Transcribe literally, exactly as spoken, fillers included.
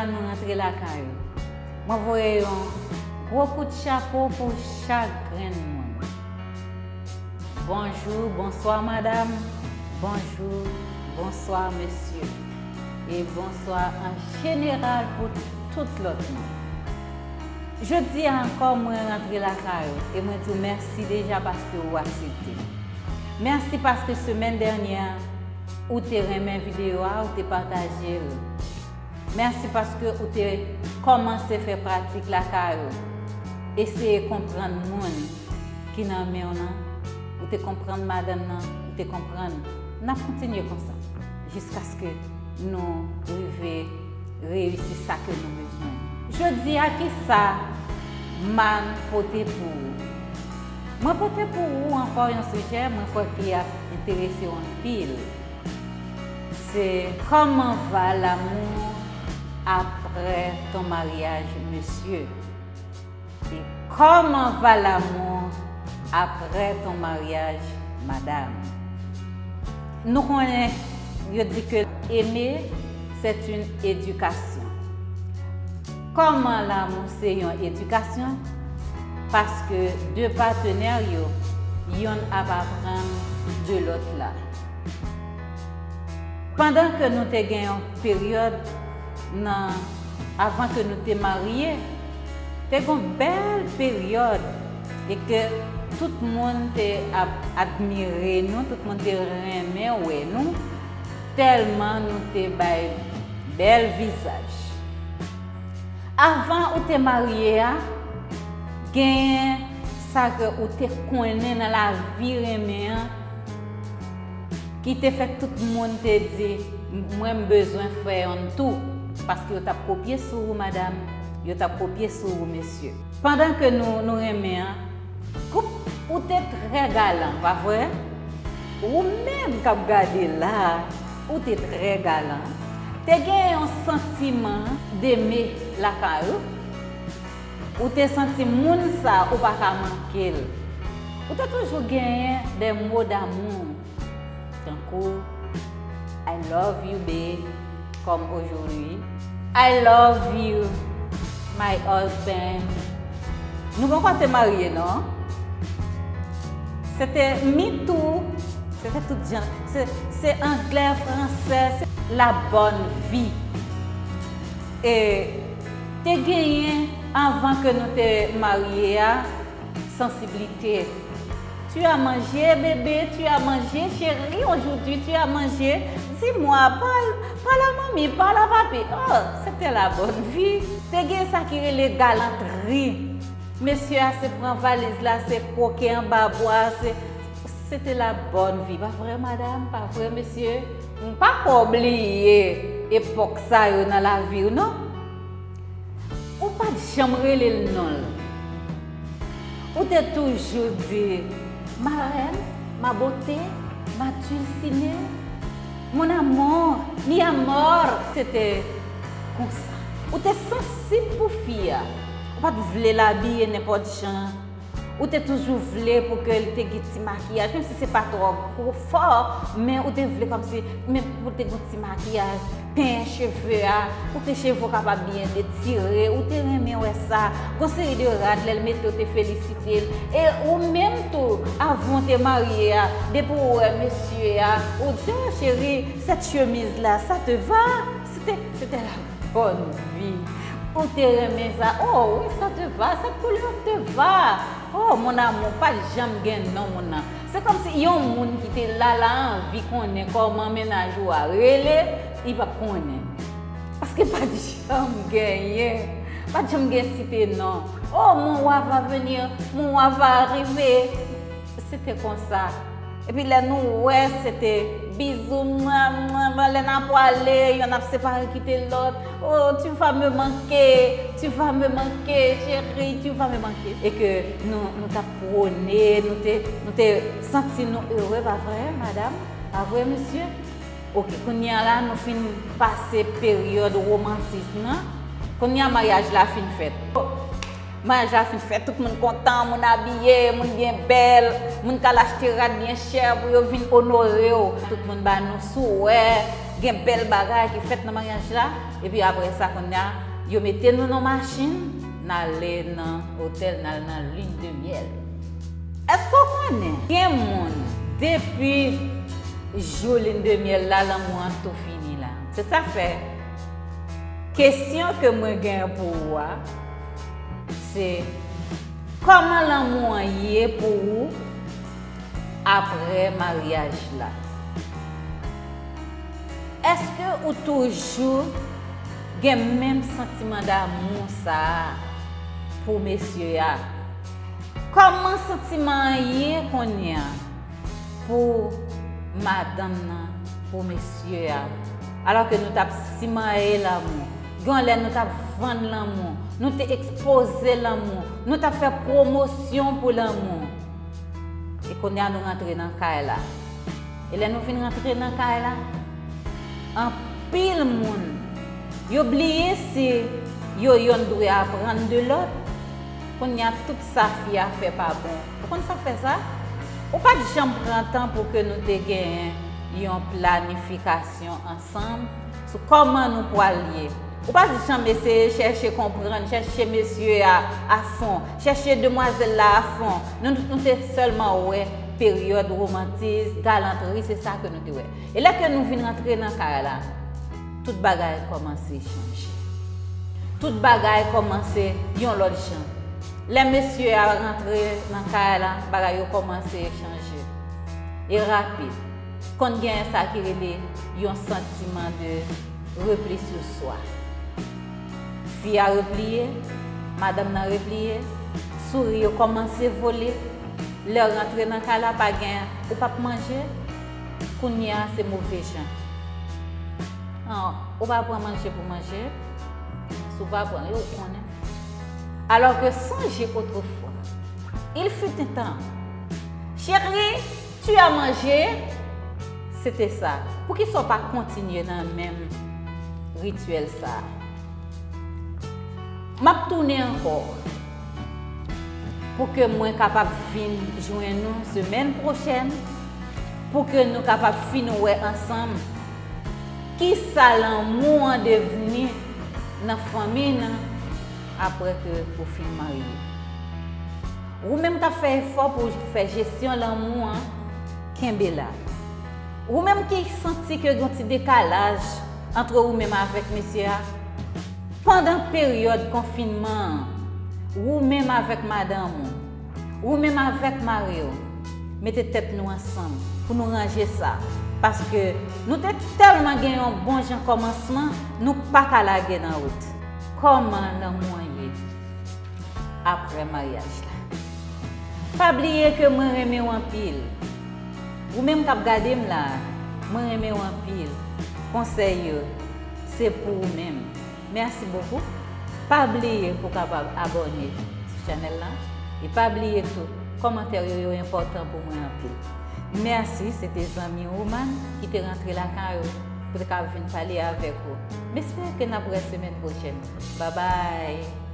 Nou rantre lakay ou. Mwen voye yon gwo kout chapo pou chak grenn moun. Bonjou, bonswa madam, bonjou, bonswa mesye, e bonswa an jeneral pou tout lòt moun. Jodi a ankò, mwen rantre lakay ou e mwen di w mèsi deja paske ou aksepte. Mèsi paske semèn dènyè, ou te renmen videyo a, ou te pataje l. Mèsi paske ou te kòmanse fè pratik lakay ou. Eseye konprann moun ki nan men w nan. Ou te konprann madanm nan, ou te konprann. N ap kontinye konsa jiskaske nou rive reyisi sa ke nou bezwen. Jodi a, kisa m pote pou ou? Mwen pote pou ou ankò yon sijè mwen kwè ki ap enterese w anpil. Se comment va l'amour après ton mariage, monsieur? E comment va l'amour après ton mariage, madame? Nou konnen yo di ke aimer, c'est une éducation. Kòman lanmou se yon edikasyon? Paske de patenè yo, yonn ap aprann de lòt la. Pandan ke nou te gen yon peryòd nan, avan ke nou te marye, te gen yon bèl peryòd e ke tout moun te ap admire nou, tout moun te renmen wè nou, tèlman nou te bay bèl vizaj. Avan ou te marye a, genyen sa ke ou te konnen nan lavi renmen an, ki te fè tout moun te di, "Mwen, m bezwen fè yonn tou," paske yo t ap kopye sou ou, madam, yo t ap kopye sou ou, mesye. Pandan ke nou, nou renmen an, koup, ou te trè galan, pa vre? Ou menm k ap gade la, ou te trè galan. Te gen yon santiman d'aimer lakay ou. Ou te santi moun sa ou pa ka manke l. Ou te toujou genyen de mo d'amour. Tankou, "I love you, babe," comme aujourd'hui. "I love you, my husband." Nou poko te marye, non? Se te mi tou, se te tout jan. Se, se anglè, fransè, se la bonne vie. E te genyen, anvan ke nou te marye a, sansiblite. "Tu as mangé, bébé, tu as mangé, chérie, aujourd'hui tu as mangé. Dis-moi, parle, parle à mamie, parle à papi." Oh, c'était la bonne vie. Te gen sa ki rele galantri. Mesye a se pran valiz la, se kwoke anba bwa, se, c'était la bonne vie. Pa vre, madam? Pa vre, mesye? M pa kwè w bliye epòk sa yo nan lavi w, non? Ou pa t janm rele l non l. Ou te toujou di, "Ma reine, ma beauté, ma dulcinée, mon amour, mi amor." Se te konsa. Ou te sansib pou fi a. Ou pa t vle l abiye nenpòt jan. Ou te toujou vle pou ke l te gen ti makiyaj, menm si se pa twò gwo fò, men ou te vle kòmsi, men pou l te gen ti makiyaj, penyen cheve a, pou ke cheve w kapab byen etire, ou te renmen wè sa. Gon seri de rad, lè l mete, ou te felisite l. E ou menm tou, avan w te marye a, depi w wè mesye a, ou di, "Oh, chérie, cette chemise-là, ça te va?" C'était, c'était la bonne vie. Ou te renmen sa. "Oh, oui, ça te va, cette couleur te va." Oh, mon amour, pa t janm gen non moun nan. Se kòmsi yon moun ki te la, la anvi konnen kòman mennaj ou a rele, li p ap konnen. Paske pa t janm genyen. Pa t janm gen site non. "Oh, mon roi va venir, mon roi va arriver." Se te konsa. Epi lè nou wè, se te bizou, mwa, mwa, mwa, lè n ap pwale, yonn ap separe kite lòt. "Oh, tu vas me manquer, tu vas me manquer, chérie, tu vas me manquer." E ke nou, nou t ap pwone, nou te, nou te santi nou ere, pa vre, madam? Pa vre, mesye? Oke, kounye a la, nou fin pase peryòd womantis nan. Kounye a, maryaj la fin fèt. Maryaj la fin fèt, tout moun kontan, moun abiye, moun byen bèl, moun k al achte rad byen chè pou yo vin onore w. Tout moun ba nou souwè, gen bèl bagay ki fèt nan maryaj la. Epi apre sa, kounye a, yo mete nou nan machin, n ale nan otèl, n al nan lune de miel. Èske w konnen, gen moun, depi jou lune de miel la, lanmou an tou fini la? Se sa fè, kesyon ke mwen gen pou ou a, se kòman lanmou an ye pou ou apre maryaj la? Èske ou toujou gen menm santiman damou sa a pou mesye a? Kòman santiman an ye kounye a pou madanm nan, pou mesye a? Alò ke nou t ap simaye lanmou, gen lè nou t ap vann lanmou, nou te ekspoze lanmou, nou t ap fè pwomosyon pou lanmou. E kounye a nou rantre nan kay la. E lè nou vin rantre nan kay la, anpil moun, yo bliye se yo yonn dwe aprann de lòt. Kounye a tout sa fi a fè pa bon. Ou konn sa k fè sa? Ou pa t janm pran tan pou ke nou te genyen yon planifikasyon ansanm sou kòman nou pwal ye. Ou pa t janm eseye chèche konprann, chèche mesye a a fon, chèche demwazèl la a fon. Nou, nou te sèlman wè peryòd womantis, galantri, se sa ke nou te wè. E lè ke nou vin rantre nan kay la, tout bagay kòmanse chanje. Tout bagay kòmanse yon lòt jan. Lè mesye a rantre nan kay la, bagay yo kòmanse chanje. E rapid. Konn genyen sa ki rele yon santiman de repli sou swa. Fi a repliye, madanm nan repliye, souri yo kòmanse vole. Lè w rantre nan kay la, pa gen, ou p ap manje, kounye a se move jan. An, ou pa pran manje pou manje, si w pa pran, yo konnen. Alors que songez autrefois, il fut un temps, chérie, tu as mangé, c'était ça. Poukisa w pa kontinye nan menm rityèl sa a? M ap tounen ankò pou ke mwen kapab vin jwenn nou semèn pwochèn, pou ke nou kapab fin wè ansanm kisa lanmou an devni nan fanmi nan apre ke ou fin marye. Ou menm k ap fè efò pou w fè jesyon lanmou an, kenbe la. Ou menm ki santi ke gen yon ti dekalaj ant ou menm avèk mesye a, pandan peryòd konfinman an, ou menm avèk madanm ou, ou menm avèk mari w, mete tèt nou ansanm pou nou ranje sa. Paske nou te tèlman gen yon bon jan kòmansman, nou pa ka lage nan wout. Kòman lanmou an ye apre maryaj la? Pa bliye ke mwen renmen w anpil. Ou menm k ap gade m la, mwen renmen w anpil. Konsèy yo, se pou ou menm. Mèsi bokou. Pa bliye pou w kapab abòne sou chanèl la. E pa bliye tou, kòmantè yo, yo enpòtan pou mwen anpil. Mèsi, se te zanmi Woman ki te rantre lakay ou pou te ka vin pale avèk ou. M espere ke n ap wè semèn pwochèn. Babay!